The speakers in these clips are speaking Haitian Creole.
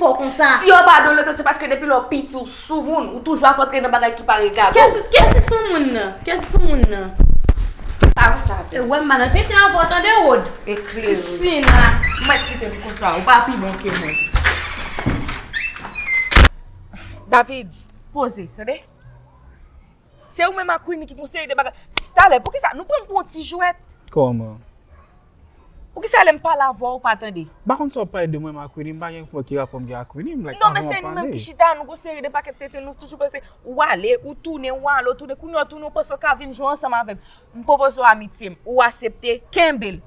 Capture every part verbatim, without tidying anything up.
fò konsa. Si yo pa dwe lòt, se paske depi lè w piti, w soumoun, ou toujou ap antre nan bagay ki pa regade w. Kiyès, kiyès ki soumoun nan? Kiyès ki soumoun nan? Pa konsa. E wè m nan tenten avè w, tande, Rod. Eklere. Ti Sina. Mèt kite m konsa, ou pa pi bon ke mwen. David, poze, tande? Se ou menm ak Winnie ki gon seri de bagay. Talè, poukisa nou pran m pou yon ti jwèt? Kòman? Poukisa lè m pale avè w, ou pa tande? M pa konn sa w ap pale de mwen ak Winnie, m pa gen ki rapò m gen ak Winnie, m like pa vle pale. Non, men se nou menm ki chita, nou gon seri de pakèt tenten, nou toujou panse ou ale, ou tounen, ou ale, ou tounen, kounye a w tounen, ou panse w ka vin jwe ansanm avè m. M pwopoze w amitye m, ou aksepte, kenbe l.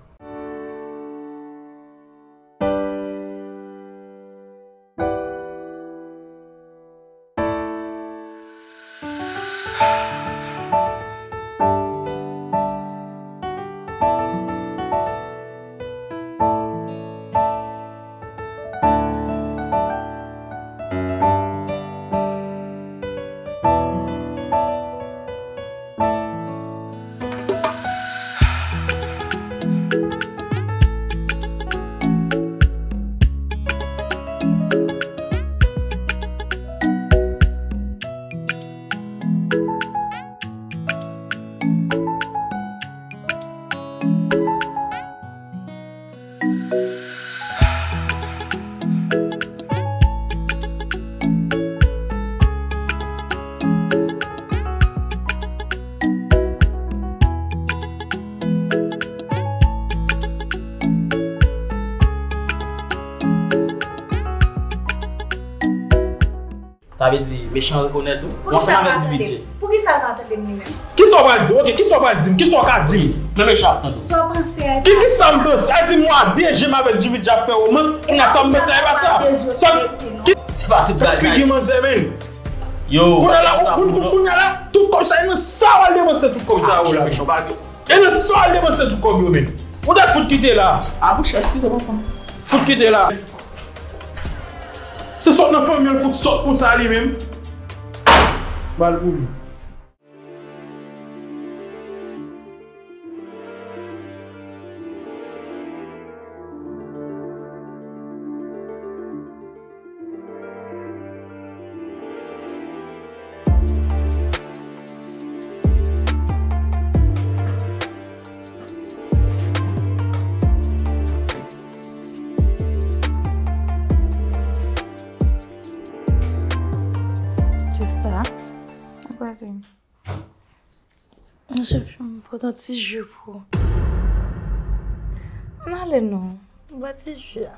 Sa vle di, mechan rekonèt ou. Ou ansanm avèk Dividje. Poukisa l pa tande m li menm? Kisa w pral di? Ok, kisa w pral di m? Kisa w ka di m? Men mechan ap tande w. Sa w panse a? Ki, kisa m panse? A di m w a de je m avèk Dividje ap fè womans, kounye a sa m panse a e pa sa. Sa, ki, se pa tout bagay. Figi manzè, men. Yo, kounye a la, kounye a la, tout kòb sa, e nan sa w al depanse tout kòb sa yo la. E nan sa w al depanse tout kòb yo, men. Ou ta fout kite la. A, monchè, eskize m ankò. Fout kite la. Se sòt nan fanmi an, fout sòt konsa li menm. Mal pou li. Jis sa. Ou pa di. Mwen pote yon ti ji pou ou. Ann ale non. Bwè ti ji a.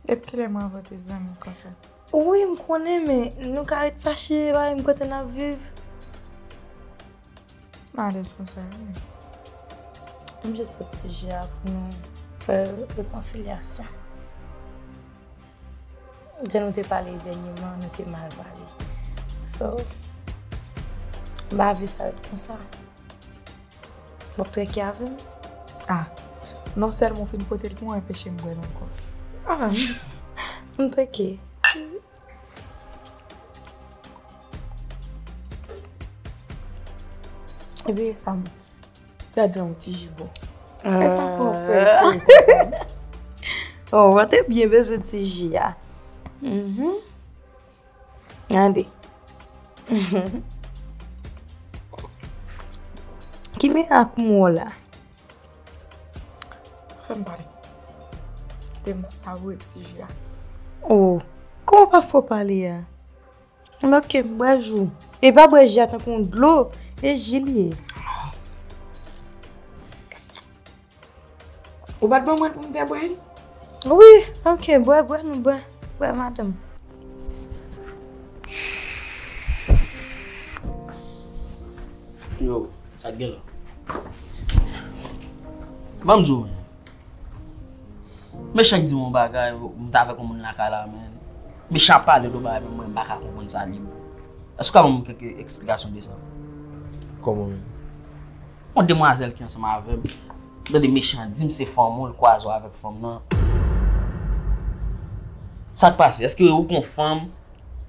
Depi kilè mwen avè w te zanmi konsa? Wi, m konnen, men nou ka ret fache, pa menm kote n ap viv. M alèz konsa, wi. M jis pot ti ji a pou nou fè rekonsilyasyon. Jan nou te pale dènyèman, nou te mal pale. So, m pa vle sa ret konsa. W ap trèke avè m? Ah, non sèlman w fin pote l pou mwen, anpeche m bwè l ankò. Ah, m trèke. Epi sa m gade yon ti ji bon. E sa fè w fè konsa? Oh, w te byen bezwen ti ji a. Mhm. Gade. Ki men ak mwen la? Fè m pale. Kite m savourer ti ji a. Oh, kòman pa fè w pale a? Oke, m bwè ji w. E pa bwè ji a tankou yon dlo, e ji li ye. Ou pa t ban mwen pou m te bwè l? Wi, oke, bwè, bwè, nou bwè. Bwè, madanm. Yo, sa k gen la? Ban m di w, men. Mechan k di m yon bagay, m t avèk yon moun lakay la, men. Mechan ap pale de yon bagay, men mwen, m pa ka konprann sa li. Èske w ka ban m kèk eksplikasyon de sa? Kòman menm? Yon demwazèl ki ansanm avè m. Tande mechan di m se fanm ou, l kwaze w avèk fanm nan. Sa k pase? Èske ou kon fanm?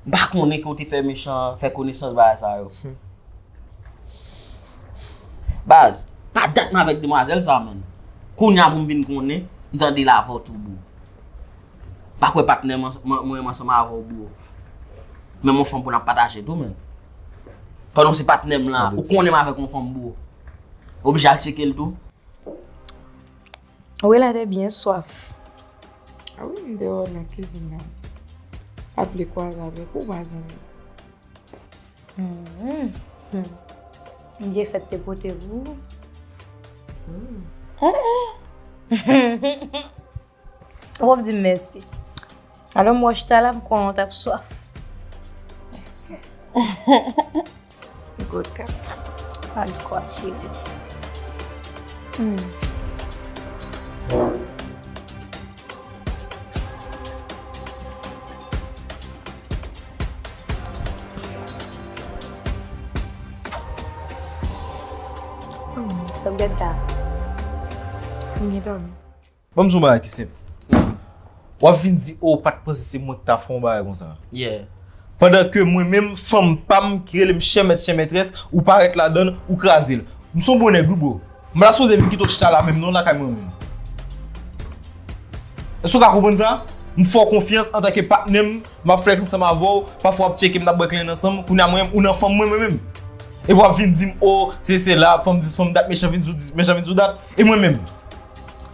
M pa konnen ke w te fè mechan, fè konesans bagay sa yo. Hmm. Baz, pa dat m avèk demwazèl sa, menn. Kounye a pou m vin konnen, m tande l avè w tou bon. Pa kwè patnè m, mwen, mwen ansanm avè w, bro. Menm yon fanm pou n ap pataje tou, menn. Pandan w se patnè m lan, ou konnen m avèk yon fanm, bro. Oblije al tcheke l tou. Wi, la te byen swaf. A wi, m te wè w nan kizin nan. Pa t vle kwaze avèk ou, pa zanmi. Mhm. Byen fèt te pote pou ou. Ou p ap di m mèsi. Alò, m wè w chita la, m konnen w t ap swaf. Mèsi. Gwo tèt. Al kwa, cheri. Hmm. Hmm, sa w gad la? M gen dòmi. Ban m di w yon bagay ki senp. W ap vin di, "O, w pa t panse se mwen ki t ap fè yon bagay konsa." Yeah. Pandan ke mwen menm, fanm pa m ki rele m chè mèt, chè mètrès, ou parèt ladan l, ou kraze l. M se yon bon nèg, wi, bro. M pa ta sipoze vin kite w chita la menm non, lakay mwen menm. Èske w ka konprann sa? M fè w konfyans antanke patnè m, m ap flex ansanm avè w, pafwa w ap tcheke m, n ap bwè kleren ansanm, kounye a mwen menm, ou nan fanm mwen, mwen menm. Epi w ap vin di m, "O, se, se la, fanm dis, fanm dat, mechan vin di w dis, mechan vin di w dat." E mwen menm?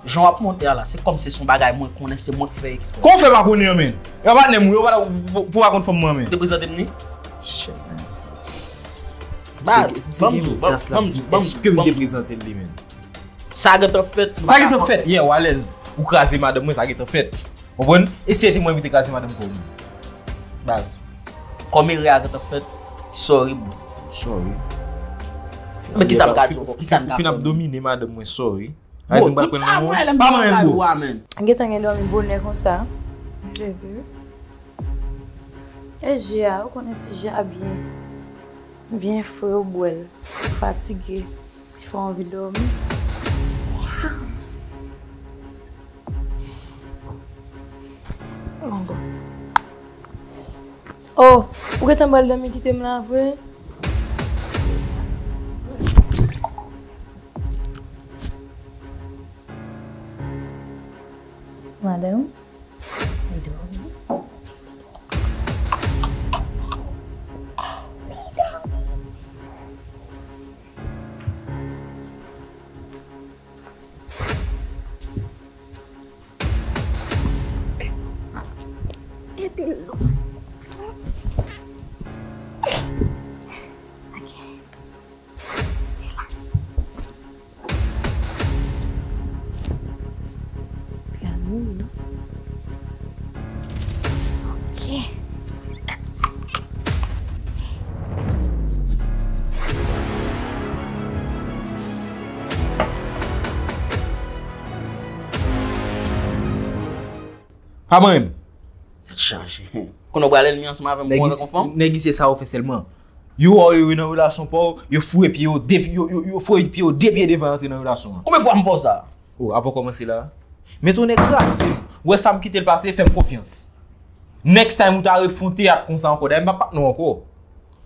Jan w ap monte a la, se kòmsi se yon bagay mwen konnen, se mwen k fè eksprè. Kòman w fè pa konnen an, menn? E pa patnè m, wi, ou pa la pou, pou, pou pa konn fanm mwen, menn. Te prezante m li? Shit, man. Baz, ban m di w, ban m di w, ban m di w, èske m te prezante l li, menn? Sa gentan fèt. Sa gentan fèt, yeah, w alèz. Ou kraze madanm mwen, sa gentan fèt. Konprann? E si se te mwen ki te kraze madanm kò w, menn? Baz. Kòm erè a gentan fèt, sorry, bro. Sorry. Men kisa m ka di w ankò? Kisa m ka fè? Ou fin ap domine madanm mwen, sorry. A di m pral pran nan men w. Pa manyen m, bro. Gentan gen dòmi bonè konsa. Jezi. E je a, ou konnen ti je a byen, byen fre, ou bwè l. Fatige. Fè w anvi dòmi. Oh, ou gentan pral dòmi kite m la vre? Madanm, li dòmi. Epi lou. Ok. Se la. Pral mouri, non? Ok. Pa manyen m. Tèt chaje. Konnen w pral ènmi ansanm avè m pou w avèk yon fanm? Nèg isi, nèg isi, sa yo fè sèlman. Yo wè w, yo nan relasyon pa w, yo foure pye yo de, yo, yo, yo foure pye yo de pye devan y antre nan relasyon an. Konbyen fwa m fè w sa? Oh, apre w kòmanse la. Men tonè kraze m. Ou wè sa m kite l pase, fè m konfyans. Next time ou ta refwonte ak konsa ankò. Dayè m pa patnè w ankò.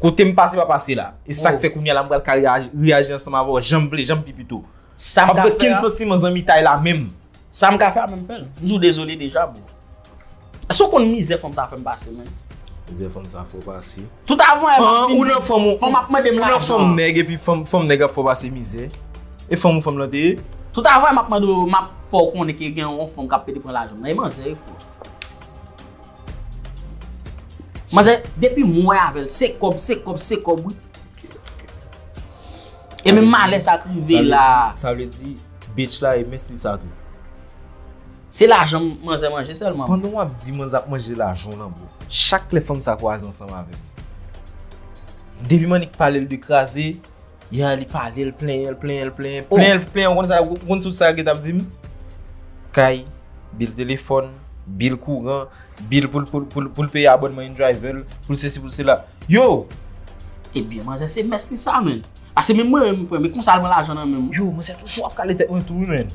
Kote m pase pa pase la. E sa k fè kounye a la m pral ka reyaji, reyaji ansanm avè w jan m vle, jan m pi pito. Sa m ka fè a. M ap gen kenn santiman zanmitay la menm. Sa m ka fè a menm fè l. M di w dezole deja, bro. Èske w konn mizè fanm sa fè m pase, menn? Mizè fanm sa fè w pase. Tout avan yè m ap vin di, fanm ap mande m lajan. Ou nan fanm nèg epi fanm, fanm nèg ap fè w pase mizè. E fanm ou fanm lan te ye? Tout avan yè m ap mande w, m ap fè w konnen ke gen yon fanm k ap pede pran lajan m nan. E manzè, wi, frè. Manzè, depi m wè avè l, se kòb, se kòb, se kòb, wi. E menm malè sa k rive la. Sa vle di, bitch la e mès li sa tou. Se lajan manzè manje sèlman. Pandan w ap di manzè ap manje lajan w lan, bro, chak lè fanm sa kwaze ansanm avè m, depi m annik pale l de kraze, ya li pale l, plenyen l, plenyen l, plenyen l, plenyen l, plenyen l, ou konn sa, ou konn tout sa l gentan ap di m? Kay, bil telefòn, bil kouran, bil pou l, pou l, pou l, pou l peye abònman InDrive l, pou l sesi, pou l sela. Yo! Ebyen, manzè se mès li sa, menn. Pase menm mwen menm, frè, men konsa l pran lajan nan men m. Yo, manzè toujou ap kale tèt mwen tou, wi, menn.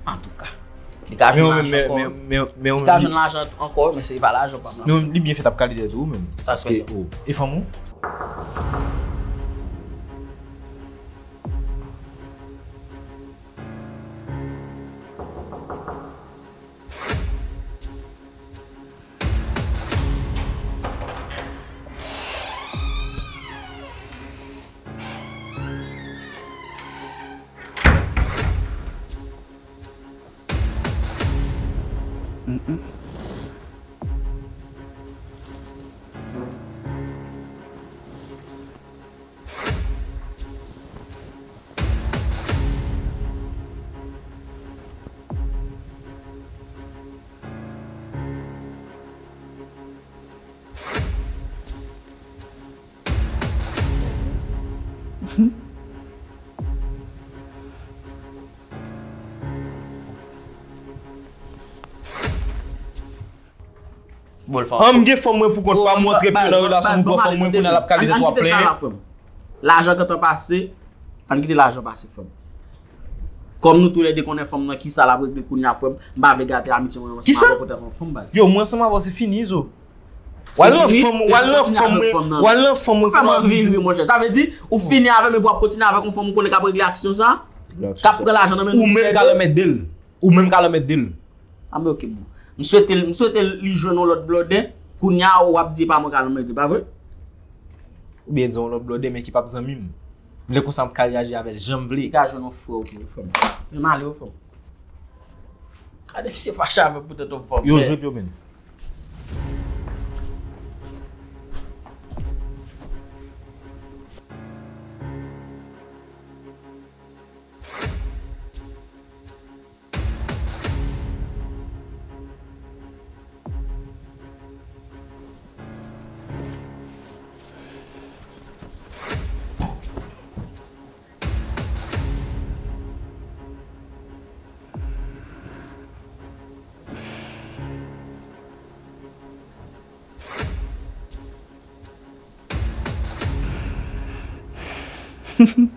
Antouka. Li ka jwenn lajan ankò. Li ka jwenn lajan ankò, men se pa lajan pa m lan. Men li byen fèt ap kale tèt ou, menn. Sa k fè sa? Paske, oh, e fanm ou? Mm, mm. Bon, l fè. An, m gen fanm mwen pou kont pa m, w antre pye nan relasyon m, pran fanm mwen, kounye a l ap kale tèt w ap plenyen. Lajan gentan pase, ann kite lajan pase, frè m. Kòm nou toulède konnen fanm nan kisa l ap regle kounye a, frè m, m pa vle gate amitye mwen ansanm avè w pou tèt yon fanm, baz. Yo, mwen ansanm avè w, se fini, Izo. W al nan fanm, w al nan fanm mwen, w al nan fanm mwen. Fè m anvi ri, monchè. Sa vle di, ou fini avè m epi w ap kontinye avèk yon fanm ou konnen k ap regle aksyon sa? K ap pran lajan nan men nou. Ou menm k al anmède l. Ou menm k al anmède l. Anben, oke, bon. M swete, m swete li jwenn yon lòt blòdè. Kounye a, w ap di e pa mwen k al anmède, pa vre? Oubyen di yon lòt blòdè, men ki p ap zanmi m. M vle konsa m ka reyaji avè l jan m vle. Li ka jwenn yon frè w tou, frè m. Men m ale wi, frè m. Gade misye fache avè m poutèt yon fanm. Yo, jwe pye w, men.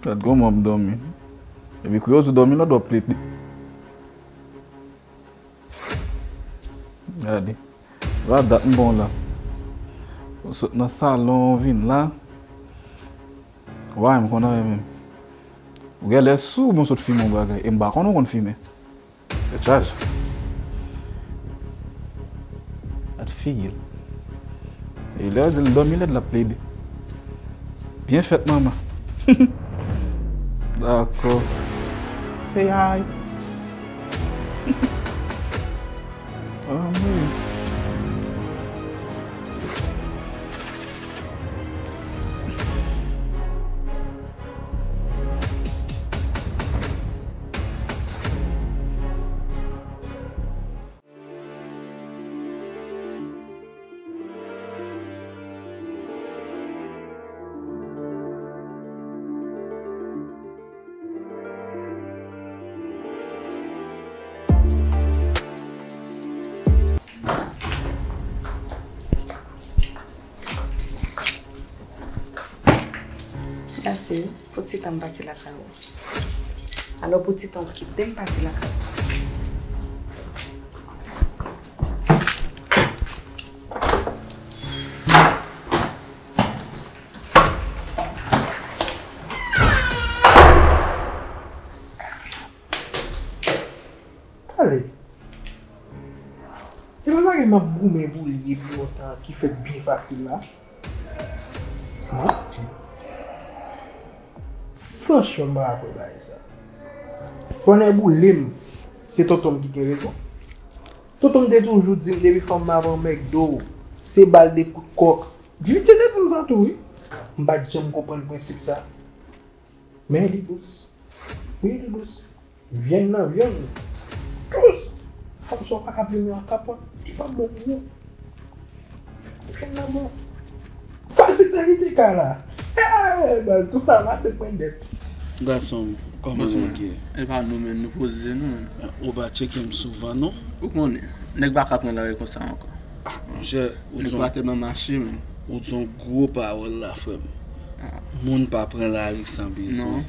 Gad kòman w ap dòmi. Epi kou yo di w dòmi, lòt w ap plede. Gade. Sa dat m bon la. Ou sot nan salon, w vin la. Why m konn anyen menm. Ou genlè sou oubyen w sot fimen yon bagay. E m pa konn ou konn fimen. Tèt chaje. Gad figi l. E lè yo di l dòmi lèd, l ap plede. Byen fèt, manman. Dakò. Say hi. Anmwey. Mèsi wi. Pou ti tan m pati lakay ou. Alò, pou ti tan w kite m pase lakay ou. Ale. Se pa bagay m ap goumen pou li depi lontan ki fèt byen fasil la. Manti. Franchman, m pa ka kwè bagay sa. Pandan boule m, se tonton m ki gen rezon. Tonton m te toujou di m depi fanm nan ap anmègde w, se ba l de kout kòk. Vivi te di m sa tou, wi. M pa t janm konprann prensip sa. Men li dous. Wi, li dous. Vyann nan vyann. Dous. Fanm sa w pa ka plenyen an kapòt. Li pa bon pou ou. Vyann nan bon. Fasil nan li te ka la. Eh, bal tout la la de pwen dèt. Gason m, kòman nèg ye? E pa nou menm, nou poze nou menm. Ou pa tcheke m souvan, non? Ou konnen, nèg pa ka pran lari konsa ankò. Ah, monchè, ou di yon, ou di yon gwo pawòl la, frè m. Ah. Moun pa pran lari san bezwen. Non.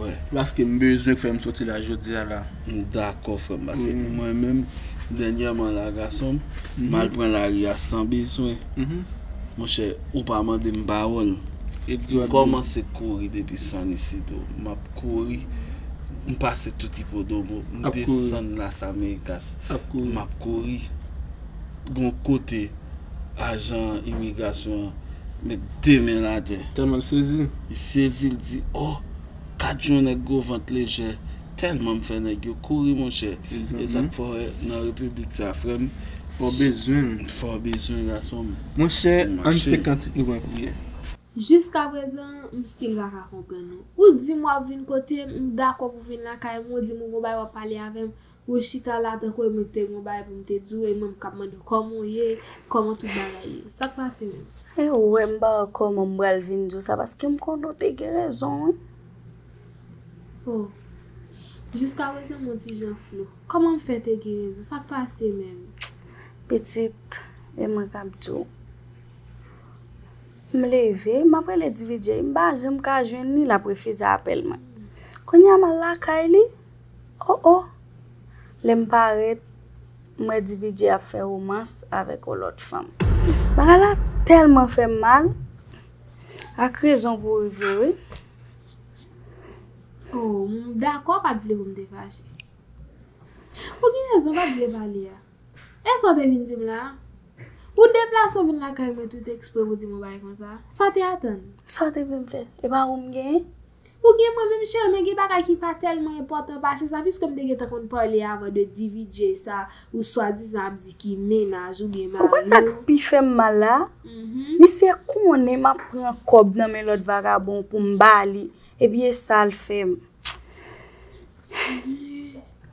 Wè. Paske m bezwen k fè m soti la jodi a la. M dakò, frè m, paske mwen menm, dènyèman la, gason m, m al pran lari a san bezwen. Monchè, ou pa mande m pawòl. M kòmanse kouri depi San Isidro. M ap kouri. M pase tout Hipodromo. M desann Las Américas. M ap kouri. Gon kote ajan imigrasyon an met de men atè. Tèlman l sezi. Li sezi, l di, "Oh, gad yon nèg gwo vant lejè, Tèlman m fè nèg yo kouri, monchè. E sa k fè w wè nan repiblik sa, frè m, fò w bezwen l. Fò w bezwen l, gason m. Monchè, ann tcheke yon ti nou pran priyè. Jiskaprezan, m still pa ka konprann ou. Ou di m w ap vin kote m, m dakò pou vin lakay mwen, ou di m ou gon bagay w ap pale avè m, ou chita la tankou e mwen ki te gon bagay pou m te di w, e mwen m k ap mande w kòman w ye, kòman tout bagay ye. Sa k pase menm? E ou wè m pa wè kòman m pral vin di w sa, paske m konnen w te gen rezon wi. Oh. Jiskaprezan m on ti jan flou. Kòman m fè te gen rezon? Sa k pase menm? Pitit, e mwen k ap di w. M leve, m ap rele D V J, m pa janm ka jwenn li, l ap refize apèl mwen. Kounye a m al lakay li, o o! Lè m parèt, m wè D V J ap fè womans avèk yon lòt fanm. Bagay la tèlman fè m mal, ak rezon pou rive wi. Oh, m dakò w pa t vle pou m te fache. Ou gen rezon, w pa t vle pale a. E sa w te vin di m la a? Ou deplase w vin lakay mwen tout eksprè pou di m yon bagay konsa? Sa w te atann? Sa w te vle m fè? E pa ou m genyen? Ou gen mwen menm cheri, men gen bagay ki pa tèlman enpòtan pase sa, piske m te gentan konn pale avan de D V J sa ou swadizan ap di ki mennaj oubyen mari w. Ou konn sa k pi fè m mal la? Misye konnen m ap pran kòb nan men lòt vagabon pou m ba li, epi e sa l fè m.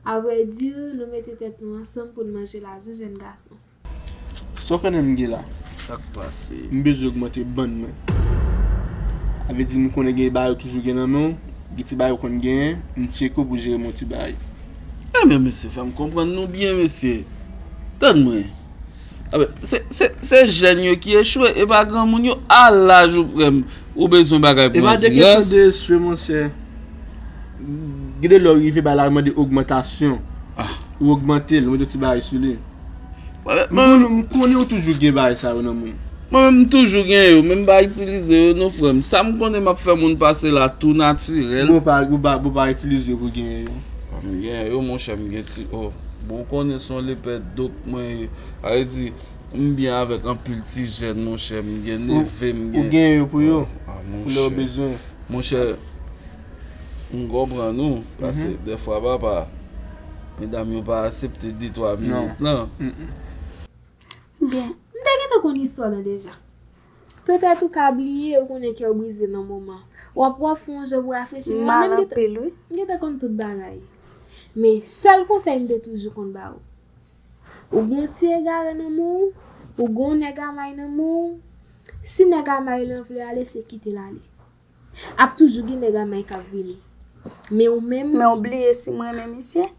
Avrèdi, nou mete tèt nou ansanm pou n manje lajan jèn gason. Sa w konnen m gen la? Sa k pase? M bezwen ogmante bann mwen. Sa vle di m konnen gen bagay ou toujou gen nan men w, gen ti bagay ou konn genyen, m tcheke w pou jere m yon ti bagay. Ebyen mesye, fè m konprann nou byen mesye. Tann mwen. Anben, se, se, se jèn yo ki echwe, e pa granmoun yo. A laj ou frè m, ou bezwen bagay pou andirans. E pa de kesyon de echwe monchè. Gen de lè w rive bay la mande ogmantasyon. Ou ogmante l, ou mete yon ti bagay sou li. Mwen menm, m konnen ou toujou gen bagay sa yo nan men w. Mwen menm m toujou gen yo, men m pa itilize yo non frè m. Sa m konnen m ap fè moun pase la tou natirèl. Bon, ou pa, ou pa, ou pa itilize yo pou genyen yo. M gen yo monchè, m gen ti, oh. Bon, ou konnen se yon lepè donk mwen ye. Sa vle di, m byen avèk anpil ti jèn monchè, m gen neve, m gen. Ou gen yo pou yo, pou lè w bezwen. Monchè, m konprann ou, paske dèfwa papa, medam yo pa aksepte de twa minit lan. Byen. M te gentan konn istwa lan deja. Petèt ou ka bliye, ou konnen kè w brize nan moman. W ap, w ap fè yon jan pou rafrechi, men mwen menm m gentan konn tout bagay. Men sèl konsèy m te toujou konn ba ou. Ou gon ti egare nan men w, ou gon nèg a may nan men w, si nèg a may lan vle ale, se kite l ale. Ap toujou gen nèg a may k ap vini. Men ou menm. Men ou bliye si m renmen misye?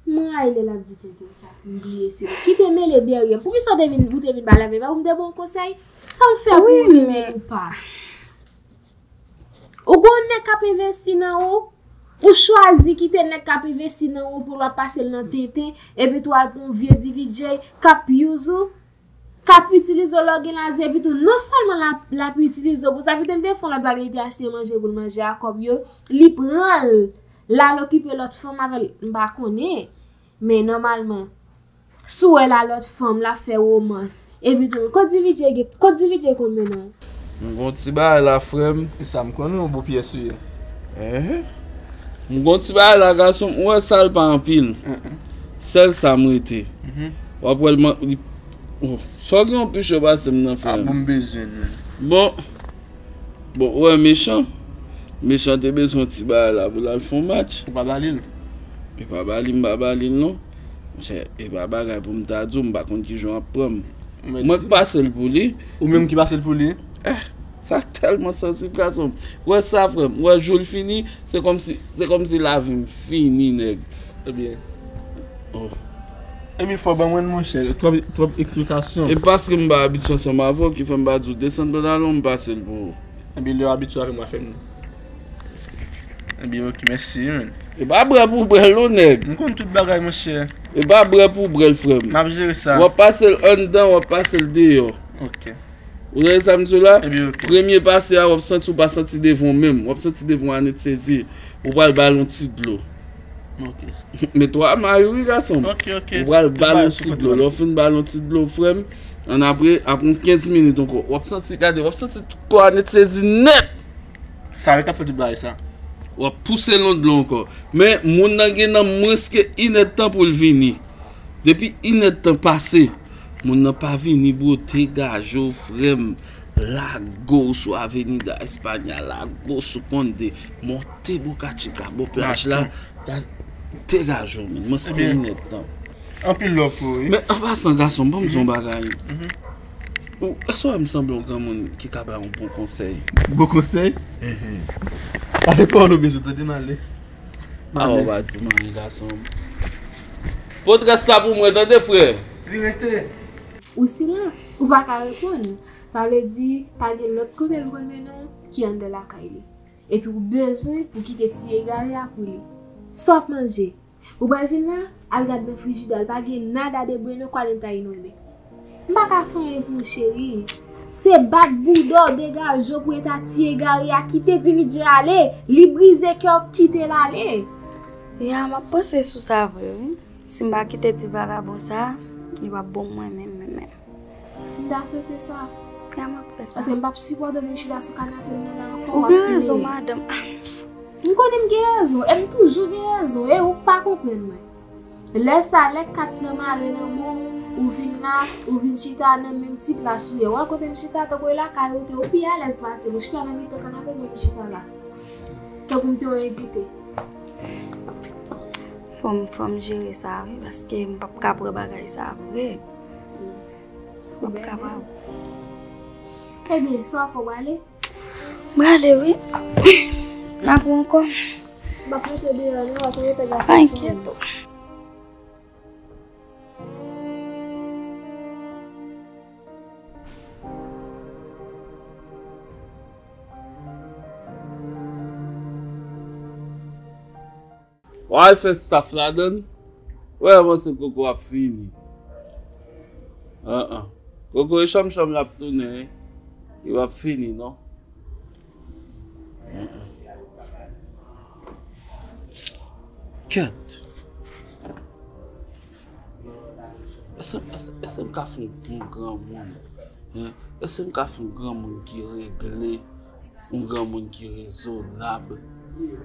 Mwen rayi lè l ap di tenten sa, m bliye si l. Kite mele dèyè m. Poukisa w te vin, ou te vin ba l avè m? E pa pou m te ba w konsèy? Sa m fè pou ou renmen l ou pa? Ou gon nèg k ap envesti nan ou, ou chwazi kite nèg k ap envesti nan ou pou l ap pase l nan tenten, epi tou al pran yon vye D V J k ap use ou, k ap itilize w lè w gen lajan, epi tou non sèlman l ap, l ap itilize w pou sa, epi tou li te fè yon lòt bagay, li te achte manje pou l manje a kòb yo, li pran l, l al okipe lòt fanm avè l, m pa konnen, men nòmalman, si w wè l a lòt fanm, l ap fè womans, epi tou, kot D V J gen, kot D V J konn mennen w? M gon ti bagay la, frè m. E sa m konnen yon bon pyès ou ye. Enhen. M gon ti bagay la, gason m, ou wè sa l pa anpil. Sèl sa m rete. W ap wè l man, li, oh, sa w gen yon pi cho pase m nan, frè m. A bon, m bezwen l, men. Bon, bon, ou wè Mechan? Mechan te bezwen yon ti bagay la pou l al fè yon match. Ou pa ba li l? E pa ba li, m pa ba li l, non. Monchè, e pa bagay pou m ta di w, m pa konn kijan w ap pran m. Mwen k pase l pou li. Ou menm ki pase l pou li? Eh, sa tèlman sansib gason m. Ou wè sa frè m, ou wè jou l fini, se kòmsi, se kòmsi lavi m fini nèg. Ebyen. Oh. Ebyen fò ban mwen l monchè, twòp, twòp eksplikasyon. E paske m pa abitye ansanm avè w ki fè m pa di w desann pantalon m pase l pou ou. Ebyen lè w abitye avè m w a fè m. Ebyen ok, mèsi wi menn. E pa brè pou w brè l non nèg. M konn tout bagay monchè. E pa brè pou w brè l frè m. M ap jere sa. W ap pase l anndan, w ap pase l deyò. Ok. Ou tande sa m di w la? Ebyen ok. Premye pase a, w ap santi w pa santi devan w menm. W ap santi devan w a nèt sezi. Ou pral ba l yon ti dlo. Ok. Men twa may wi gason m. Ok, ok. Ou pral ba l yon ti dlo. Lè w fin ba l yon ti dlo, frè m, annapre, apre yon kenz minit ankò, w ap santi, gade, w ap santi kò a nèt sezi nèt. Sa yo k ap fè tout bagay sa. W ap pouse londlo ankò. Men, moun nan gen nan mwens ke inèdtan pou l vini. Depi inèdtan pase, moun nan pa vini, bro, degaje w, frè m. Lago sou Avenida España, lago sou Conde, monte Boca Chica, bò plaj la, degaje w, men. Mwens ke inèdtan. Anpil love pou ou, wi. Men, an pasan, gason, ban m di yon bagay. Ou, èske w wè m sanble yon granmoun ki ka bay yon bon konsèy? Bon konsèy? Pa de kò nou bezwen, tande m ale. A, ou pa di m anyen, gason. Potrès la pou mwen, tande, frè. Li rete. Ou silans, ou pa ka reponn. Sa vle di, pa gen lòt kote l konn mennen w ki anndan lakay li. Epi ou bezwen pou kite ti egare a pou li. Sa w ap manje? Ou pral vin la, al gad nan frijidè, l pa gen nada de bueno, cuarenta y nueve. M pa ka fè anyen pou ou, cheri. Se bat bouda w, degaje w pou eta ti egare a, kite Dividje ale, li brize kè w, kite l ale. Ya, m ap panse sou sa vre, wi. Si m pa kite ti vagabon sa, li p ap bon mwen menm, menm, menm. M ta swete sa. Ya, m ap fè sa. Paske m p ap sipòte w vin chita sou kanape m nan la ankò, w ap gen rezon, madanm. M konnen m gen rezon, e m toujou gen rezon, e ou k pa konprann mwen. Lè sa, lè kat lan mare nan men w, ou vin la, ou vin chita nan menm ti plas ou ye. W wè kote m chita, tankou e lakay ou te, ou pi alèz pase m, ou chita nan mitan kanape m, ou chita la. Tankou m te yon envite. Fò m, fò m jere sa, wi, paske m p ap ka pran bagay sa vre. M p ap kapab. Ebyen, sa w ap fè, w prale? M prale, wi. N ap wè ankò. M ap rete deyò, non, w ap rete gade. Pa enkyete w. W al fè saf ladann. Wè, mwen se Koko ap fini. An, an. Koko e chanm chanm l ap tounen, wi. Li p ap fini, non. An, an. Kèt. Èske, èske, èske m ka fè yon bon granmoun? Hein? Èske m ka fè yon granmoun ki regle? Yon granmoun ki rezonab?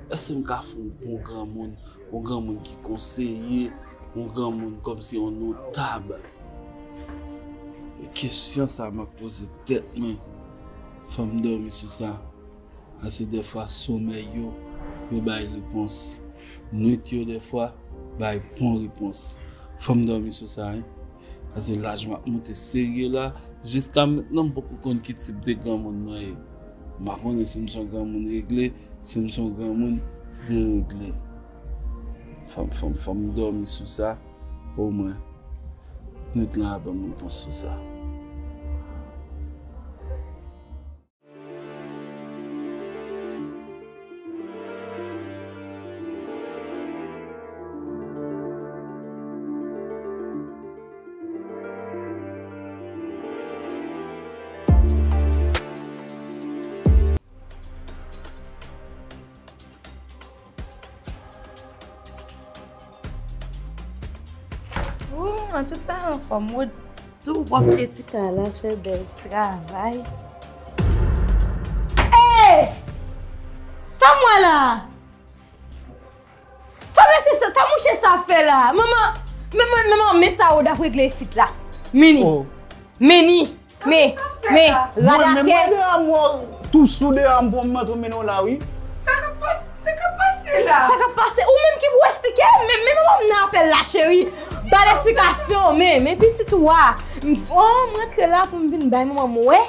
Èske m ka fè yon bon granmoun? Yon granmoun ki konseye? Yon granmoun kòmsi yon notab? E kesyon sa m ap poze tèt mwen. Fò m dòmi sou sa. Paske dèfwa somèy yo, yo bay repons. Nwit yo dèfwa bay bon repons. Fò m dòmi sou sa, wi. Paske laj m ap moute serye la, jiska mentnan m poko konn ki tip de granmoun mwen ye. M pa konnen si m se yon granmoun regle, si m se yon granmoun deregle. Fò m, fò m, fò m dòmi sou sa, omwen nwit lan ap ban m repons sou sa. Ou, an tout pa anfòm, ou tou pwòpte ti kay la, fè bèl ti travay. Ey! Sa m wè la? Sa mesye sa, sa mouche sa fè la? Manman, men, men, men, men sa Oda ap regle isit la. Meni. Oh. Meni. Men, men, radate. Mwen menm, mwen deyò a, mwen tou sou deyò a, m pran m antre mennen w la, wi. Sa k ap pase, sa k ap pase la? Sa k ap pase? Ou menm ki pou eksplike, men, men manman m nan apèl la, cheri. Ba l eksplikasyon, men, men pitit ou a. M, oh, m rantre la pou m vin bay manman m wè.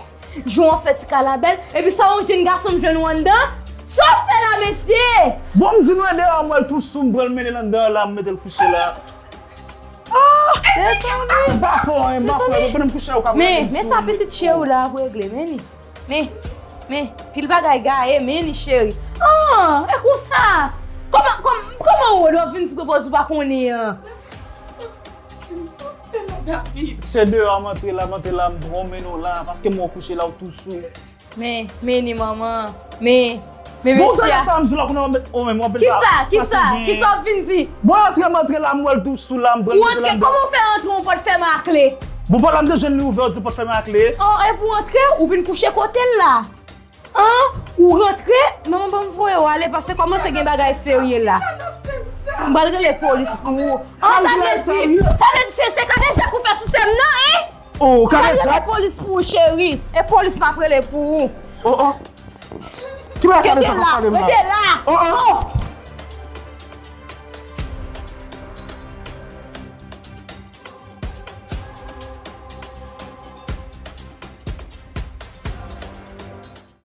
Jan w ap fè ti kay la bèl, epi sa yon jenn gason m jwenn ou anndan? Sa w ap fè la, mesye? Bon, m di nou e deyò a, m wè l tou sou, m pran l mennen l anndan la, m mete l kouche la. Ah, mezanmi. M pa fè anyen, m pa fè anyen. Pandan m kouche a, ou ka pran. Men, men sa pitit cheri w la ap regle, men li. Men, men, pil bagay gaye, men li, cheri. Ah, e konsa? Kòman, kòman, kòman ou, lè w vin ti pwopoze ou pa konnen an? Se deyò a m antre la, m antre la, m pran w mennen w la, paske m wè w kouche la, ou tou sou. Men, men ni manman, men, men mesye a. Bon, sa m di la, kounye a w mèt, ou menm, w ap. Kisa, kisa, kisa w ap vin di? Bon, antre, m antre la, m wè l tou sou la, m pran l. Ou antre, kòman w fè antre, yon pòt fèmen a kle? Bon, pòt la, m te jwenn li ouvè, w di pòt fèmen a kle. Oh, epi w antre, ou vin kouche kote l la. An, ou rantre, manman ban m voye w ale, paske kòmanse gen bagay serye la. M pral rele polis pou ou. An, sa vle di, sa vle di se, se kadejak ou fè sou sè m nan, en? Oh, M pral rele kadejak? Polis pou ou, cheri. E polis m ap rele pou ou. Oh, oh. Ki bagay Rete kadejak la, ap pale m la? Rete la. Oh, oh. Oh,